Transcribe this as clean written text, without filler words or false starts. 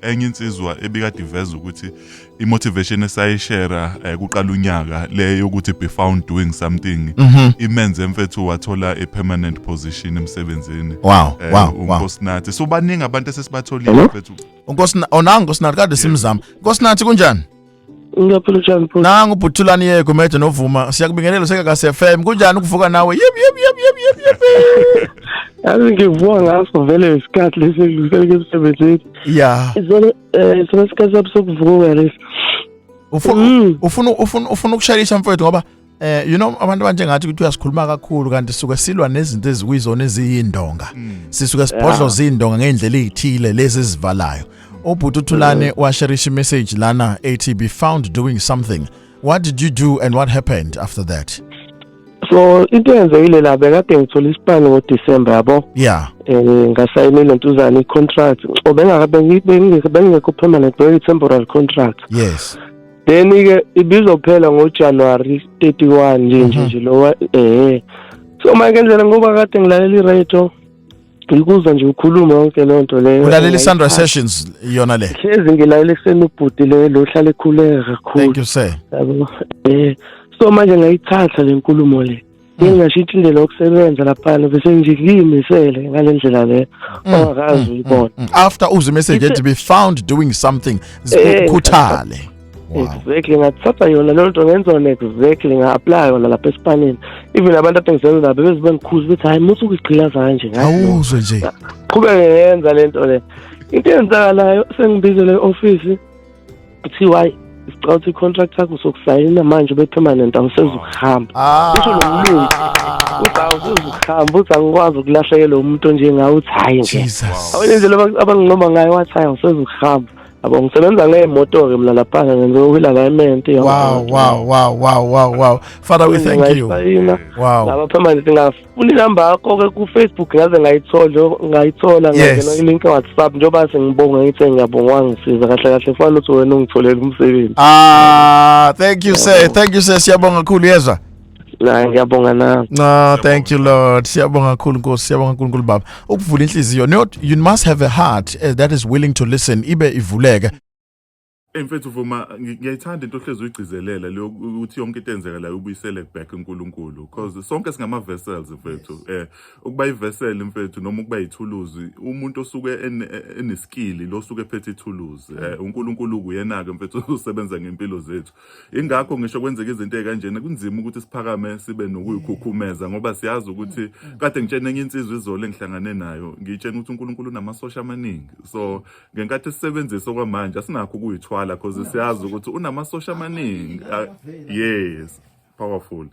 Enye insizwa ebikade iveza ukuthi i-motivation esayishare kuqala unyaka le yokuthi be found doing something imenze mfethu wathola a permanent position emsebenzini. UNkosinathi, so baningi abantu esesibatholile mfethu. Unkosina onangu Nkosinathi kade simzama. Nkosinathi, kunjani? Ngiyaphila, njani futhi? Nangu uBhuthulani yekho mede novuma, siyakubingelela seka FM. Kunjani ukuvuka nawe? Yep yep yep yep yep yep. Yazi ngivuka ngaso vele isikhathi lesi ngiseleke emsebenzini. Izolo sona isikhathi sami sokuvuka lesi. Ufuna ufuna ukusharisha mfowethu, ngoba abantu abanjengathi ukuthi uyasikhuluma kakhulu, kanti suke silwa nezinto ezikuyizona eziyindonga. Sisuke sibhodloza indonga ngendlela ezithile lezi ezivalayo. Ubhuti uThulane washarisha message lana ethi "Be found doing something." What did you do and what happened after that? So into eyenzekile la, bekade ngithola isipani ngoDecember, yabo. Ngasayina lentuzana i-contract. Obengakabe bengekho permanent, beyi temporary contract. Then ke ibizophela ngoJanuary 31 nje nje nje lo. So manje ngendlela, ngoba kade ngilalela i-radio, ngikuzwa nje ukhuluma yonke leyo nto leyo. Ulalela i-Sunrise Sessions yona le? Hlezi ngilalela ekuseni, ubhuti le lo hlala ekhuleka kakhulu. Thank you, sir. Yabo, so manje ngayithatha le nkulumo le, ngingashintsha indlela yokusebenza laphana, bese nje ngiyimisele ngale ndlela le ongakazi uyibona. After uzwe message ethi "Be found doing something", ukhuthale. Wow. Exactly, ngathatha yona leyo nto, ngenza yona exactly, nga-apply yona lapha esipanini. Even abantu ade ngisebenza nabo beze bengikhuza ukuthi, "Hayi, muthi ukugqilaza kanje." Ngathi, "No." Awuzwe nje. Qhubeke ngenza le nto le. Into eyenzakalayo, sengibizele e-ofisi, kuthiwa, "Hayi, sicela ukuthi i-contract yakho sokusayina manje ube permanent, awusezukuhamba." Kusho lo mlungu uthi, "Awusezukuhamba." Uthi, "Angikwazi ukulahlekelwa umuntu onjengawe." Uthi, "Hhayi nje." Jesus. Awena indlela abangincoma ngayo, wathi, "Hayi, awusezukuhamba." Yabo, ngisebenza ngey'moto-ke mina laphana, ngenze wheel alignment. Wow. Father, we thank you. Ngayisayina. Ngaba permanent, ngafuna inamba yakho-ke ku-Facebook, ngaze ngayithola. Ngangena kwi-link WhatsApp, njengoba sengibonga, ngithi ngiyabonga, wangisiza kahle kahle, fana ukuthi wena ungitholele umsebenzi. Ah, thank you, sir. Thank you, sir. Siyabonga kakhulu, yezwa. Na ngiyabonga nami. No, thank you, Lord. Siyabonga kakhulu Nkosi, siyabonga uNkulunkulu Baba. Ukuvula inhliziyo. Not you must have a heart that is willing to listen, ibe ivuleke. Mfethu Vuma, ngiyayithanda into ohlezi uyigcizelela leyo ukuthi yonke into eyenzeka la ubuyisele back uNkulunkulu, because sonke singama vessels, mfethu. Ukuba i-vessel, mfethu, noma ukuba ithuluzi, umuntu osuke eneskill lo osuke ephethe ithuluzi, uNkulunkulu kuyena ke, mfethu, usebenza ngempilo zethu. Ingakho ngisho kwenzeka izinto ezikanjena kunzima ukuthi siphakame sibe nokuyikhukhumeza, ngoba siyazi ukuthi kade ngitshena enye insizwa izolo engihlangane nayo, ngiyitshena ukuthi uNkulunkulu unamasosha amaningi. So ngenkathi sisebenzisa okwamanje asinakho ukuyithwala, because siyazi ukuthi unamasosha amaningi. Ah, yes, powerful.